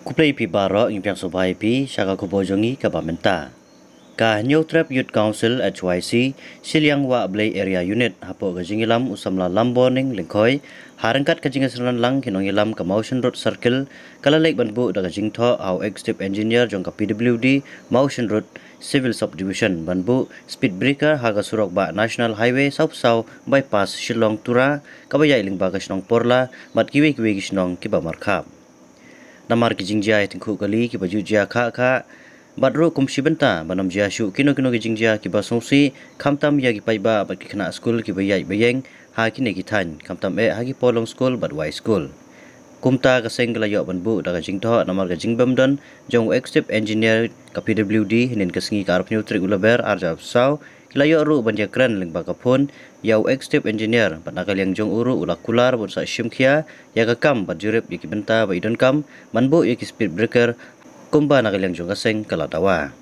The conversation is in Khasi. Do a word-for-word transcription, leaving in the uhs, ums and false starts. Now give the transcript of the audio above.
Khublei phi baroh, ngi pdiang sngewbha ïa phi sha ka khubor jong ngi kaba mynta. Ka Hynñiewtrep Youth Council, H Y C, Shilliang Wahblei Area Unit, hapoh ka jingïalam u samla Lamborning Lyngkhoi, ha ryngkat ka jingïasynran lang ki nongïalam ka Mawshynrut Circle, ka la leit ban buh da ka jingthoh ha u Executive Engineer jong ka P W D Mawshynrut Civil Subdivision ban buh speed breaker ha ka surok bah National Highway saw phew saw, bypass Shillong Tura, kaba ïaid lyngba ka shnong Porla bad kiwei kiwei ki shnong kiba markhap. Namar ki jingjia ïatyngkhuh kali kiba ju jia khah khah, bad ruh kum shi bynta ban ym jia shuh kino kino ki jingjia kiba sngewsih, khamtam ïa ki paidbah bad ki khynnah skul kiba ïaid ba ïeng ha kine ki thaiñ, khamtam eh ha ki polong skul bad wai skul. Kumta ka seng ka la ïoh ban buh da ka jingthoh namar ka jingbymdon jong u Executive Engineer ka P W D, hynnin ka sngi ka arphew tarik u Lber arhajar arphew saw, ki la ïoh ruh ban ïakren lyngba ka phone ïa u Executive Engineer, bad na ka liang jong u ruh u la kular ban sa shim khia ïa ka kam bad jurip ïa ki bynta ba i donkam ban buh ïa ki speed breaker, kumba na ka liang jong ka seng ka la dawa.